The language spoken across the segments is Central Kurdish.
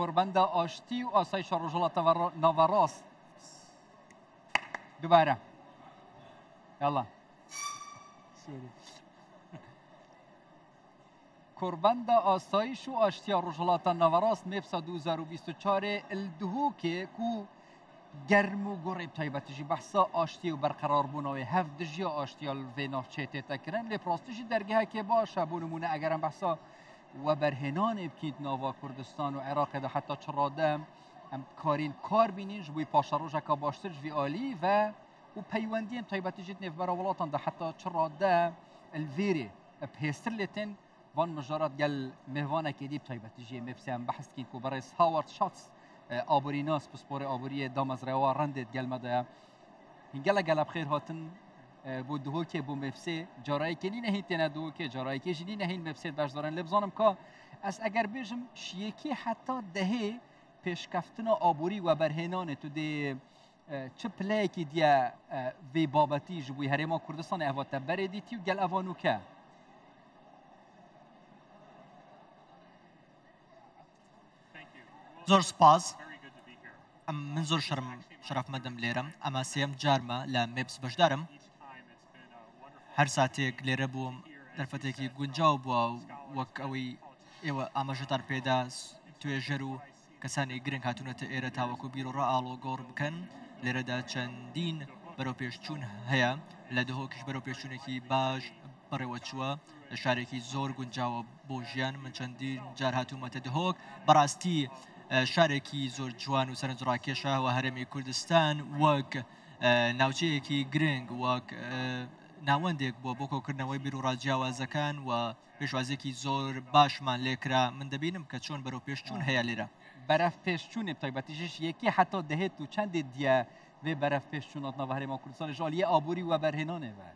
Korbenda Aştî û Asayişa Rojhilata Naverast Dubare Yalla Korbenda Asayiş û Aştiya Rojhilata Naverast Mêpsa 2024 li Duhokê ku germ û gurê bi taybetî jî behsa aştiyê û berqerarbûna wê hev dijiya aştiya li vê navçeyê tête kirin lê bi rastî jî dergehekê baş e bo nimûne eger em behsa Weberhênanê bikîn di nava Kurdistan û Iraqê de heta çi rade em dikarîn kar bînîn ji bo paşerojeka baştir ji vî alî ve û peywendiyên taybetî jî di nêvbera welatan de heta çi rade li vêrê bi hêztir lê tên van mijara gel mêvanekê dî bi taybetî jî mêpsê em behs dikîn ku birêz Howard Schatz aborînas pisporê aboriyê damezrewa rendê gel me de ye. Hîn gelek gele bi xêr hatin بۆ دهۆکێ بۆ مێفسێ جارایەکێ نینە هین تێنە دهۆکێ جارایەکێ ژی نینە هین مێفسێ بەشدارن لێ بزانم کا ئەس ئەگەر بێژم شیەکی حتا دەهێ پێشکەفتنا ئابووری وەبەرهێنانێ تو دێ چ پلەیەکی دیە vê babetî ji bû herêma Kurdistanê eva te berê dîtî û gel eva nûke. زۆر سپاس من زۆر شەرم شەرەفمەندم لێرەم ئەمە سێم جارمە لە مێپس بەشدارم هەر ساتێک لێرە بووم دەرفەتێکی گونجاو بووە وەک ئەوەی ئێوە ئاماژەتان پێدا توێژەر و کەسانی گرنگ هاتوونەتە ئێرە تاوەکو بیرۆڕا ئاڵۆگۆڕ بکەن لێرەدا چەندین بەرەو پێشچوون هەیە لە دهۆکیش بەرەو پێشچوونێکی باش بەڕێوەچووە شارێکی زۆر گونجاوە بۆ ژیان من چەندین جار هاتوومەتە دهۆک بەڕاستی شارێکی زۆر جوان و سەرنجڕاکێشە و هەرێمی کوردستان وەک ناوچەیەکی گرنگ وەک ناوەندێک بووە بۆ کۆکردنەوەی بیرروڕا جیاوازەکان و پێشوازێکی زۆر باشمان لێکرا من دەبینم کە چۆن بەرەو پێشچوون هەیە لێرە. بەرەف پێشچوونێ تایبەتیش یەکی حتا دەهێت و چەندێ دیە vê berev pêşçûna nava herêma Kurdistanê ji aliyê aborî weberhênanê ve.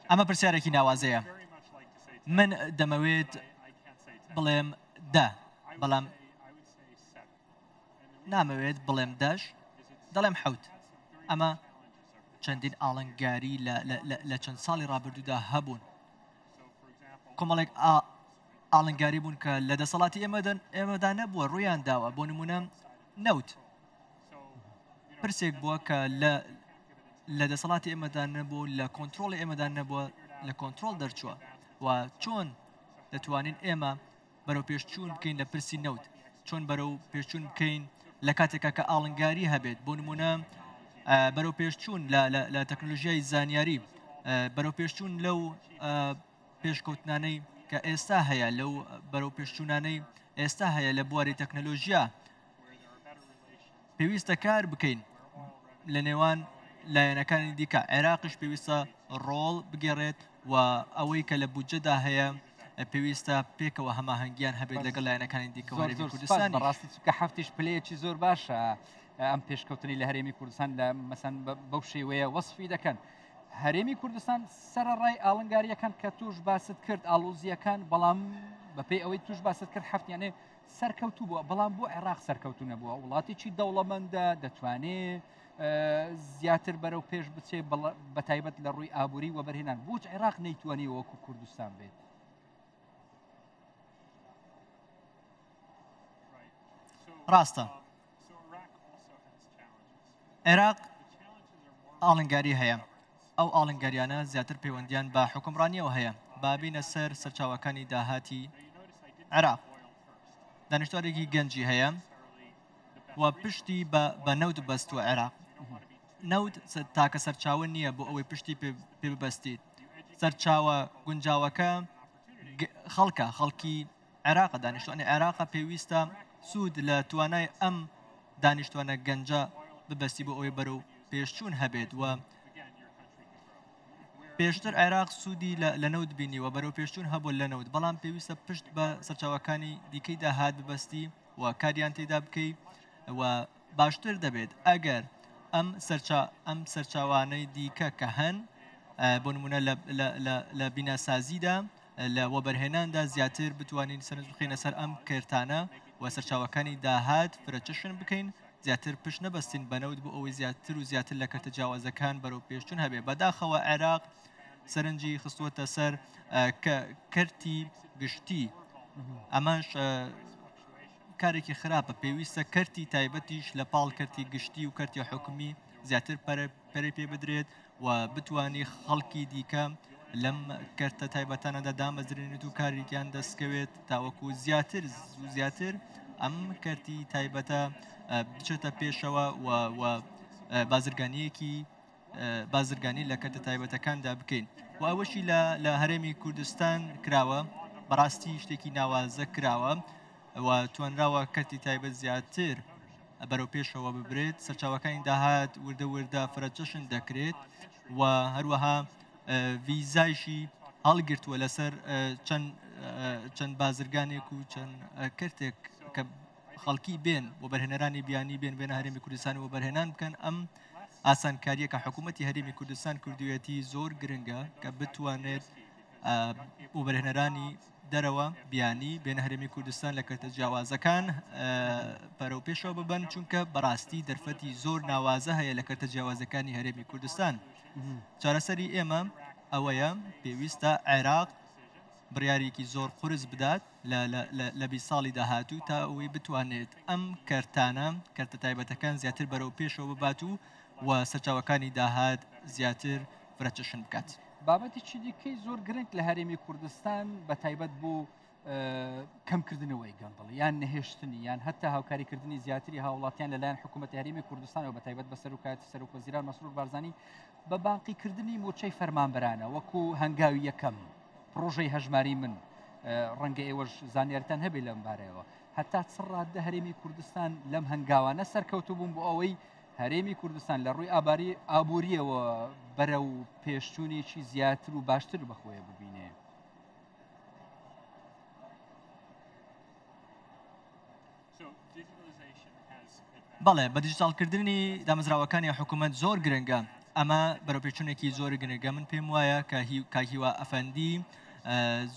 ئەمە پرسیارێکی ناوازەیە من دەمەوێت بڵێم دە بەڵام نامەوێت بڵێم دەش دەڵێم حوت ئەمە چەندین ئاڵنگاری لە چەند ساڵی ڕابردوودا هەبوون کۆمەڵێک ئاڵنگاری بوون کە لە دەسەڵاتی ئێمەدا نەبووە ڕوویان داوە بۆ نمونە نەوت پرسێک بووە کە لە لە دەسەڵاتی ئێمەدا نەبوو لە کۆنتترۆلی ئێمەدا نەبووە لە کۆنتترۆل دەرچووە و چۆن دەتوانین ئێمە بەرەو پێشچوون بکەین لە پرسی نەوت چۆن بەرەو پێشچوون بکەین لە کاتێکا کە ئاڵنگاری هەبێت بۆ نمونە بەرەو پێشچوون لە تەکنۆلژیای زانیاری بەرەو پێشچوون لەو پێشکەوتنانەی کە ئێستا هەیە لەو بەرەو پێشچوونانەی ئێستا هەیە لە بواری تەکنەلۆژیا پێویستە کار بکەین لە نێوان لایەنەکانی دیکە عێراقیش پێویستە ڕۆڵ بگێڕێت و ئەوەی کە لە بودجەدا هەیە پێویستە پێکەوە هەماهەنگیان هەبێت لەگەڵ لایەنەکانی دیکە هەرێمی کوردستان. بەڕاستی چونکە حەفتیش پلەیەکی زۆر باشە ئەم پێشکەوتنی لە هەرێمی کوردستان لە مەسەن بەو شێوەیە وەسفی دەکەن. هەرێمی کوردستان سەرەڕای ئاڵنگاریەکان کە توش باست کرد ئاڵۆزیەکان بەڵام بەپێی ئەوەی توش باست کرد حەفتیانێ سەرکەوتوو بووە، بەڵام بۆ عێراق سەرکەوتوو نەبووە، وڵاتێکی دەوڵەمەندە دەتوانێ زیاتر بەرەو پێش بچێ بە تایبەت لە ڕووی ئابووری وەبەرهێنان بۆچ عێراق نەیتوانی وەکو کوردستان بێت؟ ڕاستە عێراق ئاڵنگاری هەیە ئەو ئاڵنگاریانە زیاتر پەیوەندیان بە حوکمڕانیەوە هەیە بابینە سەر سەرچاوەکانی داهاتی عێراق دانیشتوانێکی گەنجی هەیە و پشتی بە نەوت بەستووە عێراق نەوت تاکە سەرچاوە نییە بۆ ئەوەی پشتی پێ ببەستیت سەرچاوە گونجاوەکە خەڵکە خەڵکی عێراقە دانیشتوانی عێراقە پێویستە سوود لە توانای ئەم دانیشتوانە گەنجە ببەستی بۆ ئەوەی بەرەو پێشچوون هەبێت و پێشتر عێراق سوودی لە نەوت بینیوە بەرەو پێشچوون هەبوو لە نەوت بەڵام پێویستە پشت بە سەرچاوەکانی دیکەی داهات ببەستی و کاریان تێدا بکەی و باشتر دەبێت ئەگەر ئەم سەرچا ئەم سەرچاوانەی دیکە کە هەن بۆ نمونە لە بیناسازیدا لە وەبەرهێناندا زیاتر بتوانین سەرنج بخەینە سەر ئەم کەرتانە و سەرچاوەکانی داهات فرەچەشن بکەین، زیاتر پشت نەبەستین بە نەوت بۆ ئەوەی زیاتر و زیاتر لە کەرتە جیاوازەکان بەرەو پێشچوون هەبێ. بەداخەوە عێراق سەرنجی خستووەتە سەر کەرتی گشتی، ئەمەش کارێکی خراپە، پێویستە کەرتی تایبەتیش لە پاڵ کەرتی گشتی و کەرتی حکومی زیاتر پەرەی پێ بدرێت و بتوانی خەڵکی دیکە لەم کەرتە تایبەتانەدا دامەزرێنێت و کارێکیان دەستکەوێت تاوەکو زیاتر و زیاتر ئەم کەرتی تایبەتە بچێتە پێشەوە و بازرگانیەکی بازرگانی لە کەرتە تایبەتەکاندا بکەین و ئەوەشی لە هەرێمی کوردستان کراوە بەڕاستی شتێکی ناوازە کراوە و توانراوە کەرتی تایبەت زیاتر بەرەو پێشەوە ببرێت سەرچاوەکانی داهات وردە وردە فرەچەشن دەکرێت و هەروەها ڤیزایشی هەڵگرتووە لەسەر چەند چەند بازرگانێک و چەند کەرتێک کە خەڵکی بێن وەبەرهێنەرانی بیانی بێن بێنە هەرێمی کوردستان و وەبەرهێنان بکەن ئەم ئاسانکاریە کە حکوومەتی هەرێمی کوردستان کردویەتی زۆر گرنگە کە بتوانێت وەبەرهێنەرانی دەرەوە بیانی بێنە هەرێمی کوردستان لە کەرتە جیاوازەکان پەرەو پێشەوە ببن چونکە بەڕاستی دەرفەتی زۆر ناوازە هەیە لە کەرتە جیاوازەکانی هەرێمی کوردستان چارەسەری ئێمە ئەوەیە پێویستە عێراق بڕیارێکی زۆر قورس بدات لە 20 ساڵی داهاتوو تا ئەوەی بتوانێت ئەم کەرتانە کەرتە تایبەتەکان زیاتر بەرەو پێشەوە ببات و و سەرچاوەکانی داهات زیاتر فرەچەشن بکات. بابەتێکی دیکەی زۆر گرنگ لە هەرێمی کوردستان بە تایبەت بۆ کەمکردنەوەی گەندەڵی یان نەهێشتنی یان هەتا هاوکاریکردنی زیاتری هاوڵاتیان لەلایەن حکوومەتی هەرێمی کوردستانەوە بە تایبەت بە سەرۆکایەتی سەرۆکوەزیران مەسرور بارزانی بە بانقیکردنی مووچەی فەرمانبەرانە وەکو هەنگاوی یەکەم پڕۆژەی هەژماری من ڕەنگە ئێوەش زانیارتان هەبێت لەم بارەیەوە هەتا چ ڕاددە هەرێمی کوردستان لەم هەنگاوانە سەرکەوتوو بوون بۆ ئەوەی هەرێمی کوردستان لە ڕووی ئاباری ئابووریەوە بەرە و پێشچوونێکی زیاتر و باشتر بەخۆیە ببینێ. بەڵێ بە دیجیتاڵکردنی دامەزراوەکانی حکوومەت زۆر گرنگە ئەمە بەرەوپێچونێکی زۆر گرنگە من پێم وایە کە کاک هیوا ئەفەندی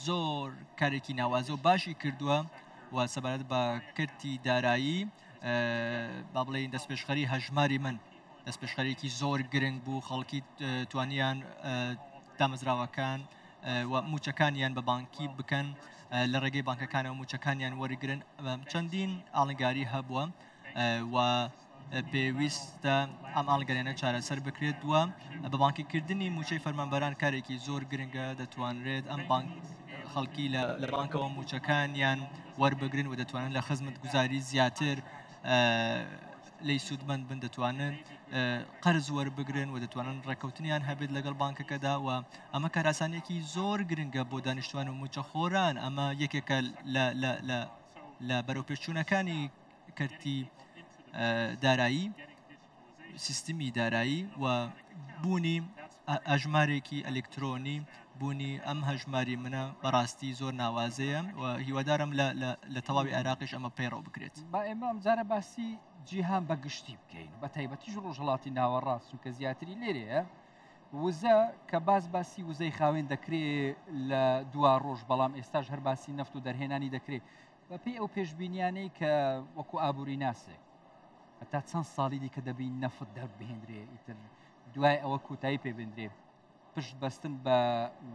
زۆر کارێکی ناوازە و باشی کردووە و سەبارەت بە کەرتی دارایی با بڵێین دەستپێشخەری هەژماری من دەستپێشخەرێکی زۆر گرنگ بوو خەڵکی توانیان دامەزراوەکان و موچەکانیان بە بانکی بکەن لە ڕێگەی بانکەکانەوە موچەکانیان وەرگن چەندین ئاڵنگاری هەبووە و پێویستە ئەم ئاڵگەرێنە چارەسەر بکرێت و بە بانکیکردنی موچەی فەرمانبەران کارێکی زۆر گرنگە دەتوانرێت ئەم بانک خەڵکی لە بانکەوە موچەکانیان وەربگرن و دەتوانن لە خزمەت گوزاری زیاتر لی سوودمەند بن دەتوانن قەرز وەربگرن و دەتوانن ڕێککەوتنیان هەبێت لەگەڵ بانکەکەدا و ئەمە کاراسانێکی زۆر گرنگە بۆ دانیشتوان و موچەخۆران ئەمە یەکێکە لە بەرەوپێشچوونەکانی کەرتی دارایی سیستمی دارایی و بوونی ئەژمارێکی ئەلکترۆنی بوونی ئەم هەژماری منە بەڕاستی زۆر ناوازەیە و هیوادارم لە تەواوی عێراقیش ئەمە پەیڕەو بکرێت. با ئێمە ئەمجارە باسی جیهان بە گشتی بکەین بە تایبەتیش ڕۆژهەڵاتی ناوەڕاست چونکە زیاتری لێرەیە وزە کە باس باسی وزەی خاوێن دەکرێ لە دوا ڕۆژ بەڵام ئێستاش هەر باسی نەفت و دەرهێنانی دەکرێت بەپێی ئەو پێشبینیانەی کە وەکو ئابووری ناسێک هەتا چەند ساڵی دیکە دەبی نەفت دەربهێندرێ ئیتر دوای ئەوە کۆتایی پێبندرێ پشت بەستن بە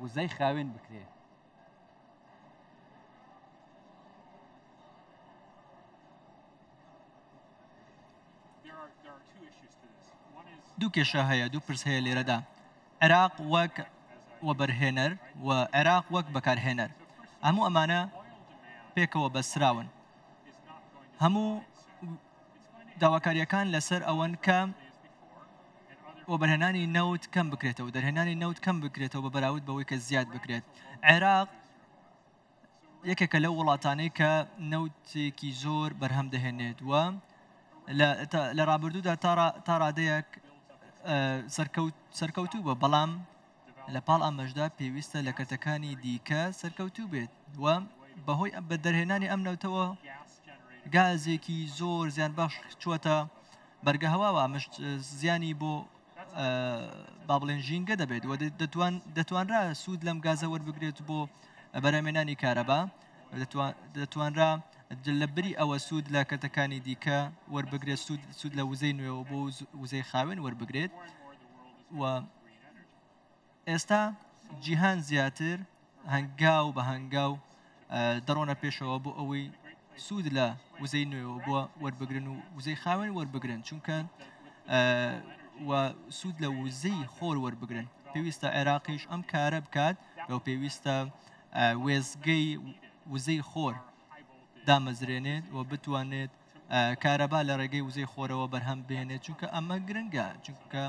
وزەی خاوێن بکرێ. دوو کێشە هەیە دوو پرس هەیە لێرەدا عێراق وەک وەبەرهێنەر و عێراق وەک بەکارهێنەر هەموو ئەمانە پێکەوە بەستراون هەموو داواکاریەکان لەسەر ئەوەن کە وەبەرهێنانی نەوت کەم بکرێتەوە دەرهێنانی نەوت کەم بکرێتەوە بە بەراورد بەوەی کە زیاد بکرێت عێراق یەکێکە لەو وڵاتانەی کە نەوتێکی زۆر بەرهەم دەهێنێت و لە ڕابردوودا تا ڕادەیەک سەرکەوتوو بووە بەڵام لە پاڵ ئەمەشدا پێویستە لە کەرتەکانی دیکە سەرکەوتوو بێت و بەهۆی بە دەرهێنانی ئەم نەوتەوە گازێکی زۆر زیانبەخش چووەتە بەرگە هەواوە ئەمەش زیانی بۆ با بڵێن ژینگە دەبێت و دەتوانرا سوود لەم گازە وەربگرێت بۆ بەرهەمێنانی کارەبا دەتوانرا لە بری ئەوە سوود لە کەرتەکانی دیکە وەربگرێت سوود لە وزەی نوێەوە بۆ وزەی خاوێن وەربگرێت و ئێستا جیهان زیاتر هەنگاو بە هەنگاو دەڕۆنە پێشەوە بۆ ئەوەی سوود لە وزەی نوێوە بووە وەربگرن و وزەی خاوێن وەربگرن چونکە و سوود لە وزەی خۆر وەربگرن پێویستە عێراقیش ئەم کارە بکات و پێویستە وێزگەی وزەی خۆر دامەزرێنێت و بتوانێت کارەبا لە ڕێگەی وزەی خۆرەوە بەرهەم بهێنێت چونکە ئەمە گرنگە چونکە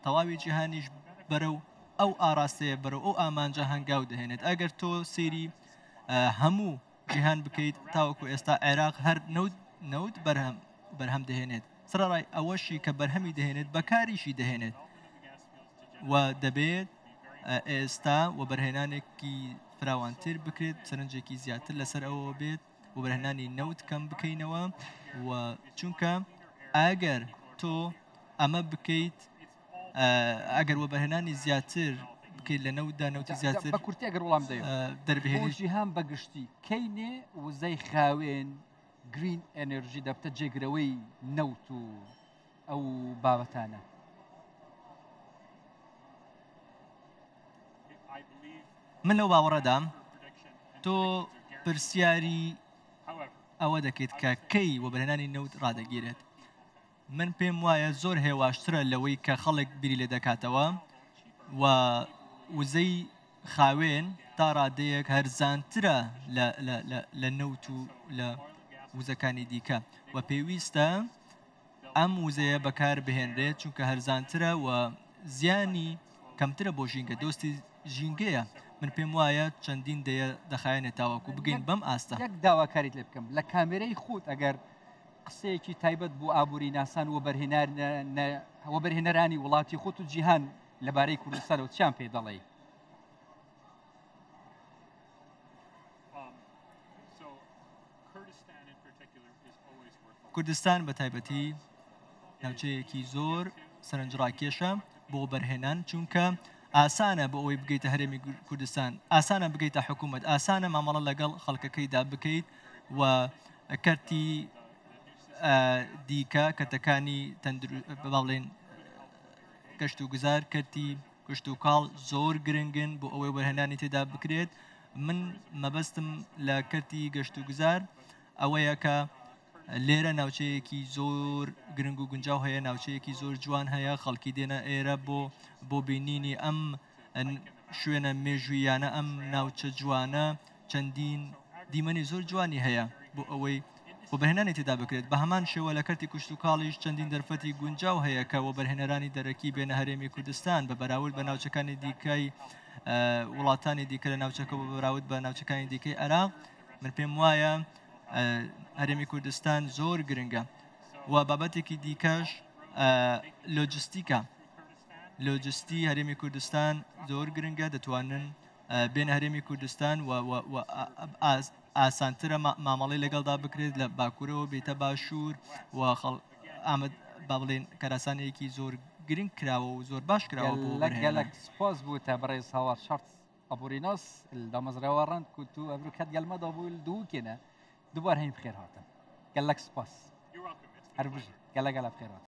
تەواوی جیهانیش بەرەو ئەو ئاراستەیە بەرەو ئەو ئامانجە هەنگاو دەهێنێت ئەگەر تۆ سەیری هەموو جیهان بکەیت تاوەکو ئێستا عێراق هەر نەوت نەوت بەرهەم بەرهەم دەهێنێت سەرەڕای ئەوەشی کە بەرهەمی دەهێنێت بەکاریشی دەهێنێت و دەبێت ئێستا وەبەرهێنانێکی فراوانتر بکرێت سەرنجێکی زیاتر لەسەر ئەوە بێت وەبەرهێنانی نەوت کەم بکەینەوە و چونکە ئەگەر تۆ ئەمە بکەیت ئەگەر وەبەرهێنانی زیاتر بکەیت لە نەوتدا نەوتی زیاتر بە کورتی ئەگەر وڵام دەیەوە دەربهێنی جیهان بەگشتی کەینێ وزەی خاوێن گرین ئەنرژی دەبتە جێگرەوەی نەوت و ئەو بابەتانە. من لەو باوەڕەدام تۆ پرسیاری ئەوە دەکەیت کە کەی وەبەرهێنانی نەوت ڕادەگیرێت من پێم وایە زۆر هێواشترە لەوەی کە خەڵک بیری لێ دەکاتەوە و وزەی خاوێن تا ڕادەیەک هەرزانترە لە نەوت و لە وزەکانی دیکە و پێویستە ئەم وزەیە بەکار بهێنرێت چونکە هەرزانترە و زیانی کەمترە بۆ ژینگە دۆستی ژینگەیە من پێم وایە چەندین دەیە دەخایەنێت تاوەکو بگەین بەم ئاستە. یەک داواکاریت لێ بکەم لە کامێرەی خوت ئەگەر قسەیەکی تایبەت بۆ ئابووری ناسان وەبەرهێنەرانی وڵاتی خۆت و جیهان لەبارەی کوردستانەوە چیان پێ دەڵێی؟ کوردستان بە تایبەتی ناوچەیەکی زۆر سەرنجڕاکێشە بۆ بەرهێنان چونکە ئاسانە بۆ ئەوەی بگەیتە هەرێمی کوردستان ئاسانە بگەیتە حکوومەت ئاسانە مامەڵە لەگەڵ خەڵکەکەیدا بکەیت و کەرتی دیکە کەرتەکانی بڵێن گەشت و گوزار کەرتی کشتوکاڵ زۆر گرنگن بۆ ئەوەی وەبەرهێنانی تێدا بکرێت من مەبەستم لە کەرتی گەشت و گوزار ئەوەیە کە لێرە ناوچەیەکی زۆر گرنگ و گونجاو هەیە ناوچەیەکی زۆر جوان هەیە خەڵکی دێنە ئێرە بۆ بۆ بینینی ئەم شوێنە مێژوویانە ئەم ناوچە جوانە چەندین دیمەنی زۆر جوانی هەیە بۆ ئەوەی وەبەرهێنانی تێدا بکرێت، بە هەمان شێوە لە کەرتی کشتوکاڵیش چەندین دەرفەتی گونجاو هەیە کە وەبەرهێنەرانی دەرەکی بێنە هەرێمی کوردستان بە بەراورد بە ناوچەکانی دیکەی وڵاتانی دیکە لە ناوچەکە بە بەراورد بە ناوچەکانی دیکەی عێراق من پێم وایە هەرێمی کوردستان زۆر گرنگە و بابەتێکی دیکەش لۆجستیکە لۆجستی هەرێمی کوردستان زۆر گرنگە دەتوانن بێنە هەرێمی کوردستان و ئاسانترە مامەڵەی لەگەڵدا بکرێت لە باکوورەوە بێتە باشوور و ئامد با بڵێن کەراسانێکی زۆر گرنگ کراوە و زۆر باش کراوە بۆ گەلەک سپاس بوو تا بەڕێز هاوار شەرت ئابووریناس دامەزراوە ڕەند کو تو ئەمرو کەت گەلمەدا بوو دووکێنە دووبار هەین بخێر هاتن گەلەک سپاس هەر بژی گەلە گەلە بخێر هاتن.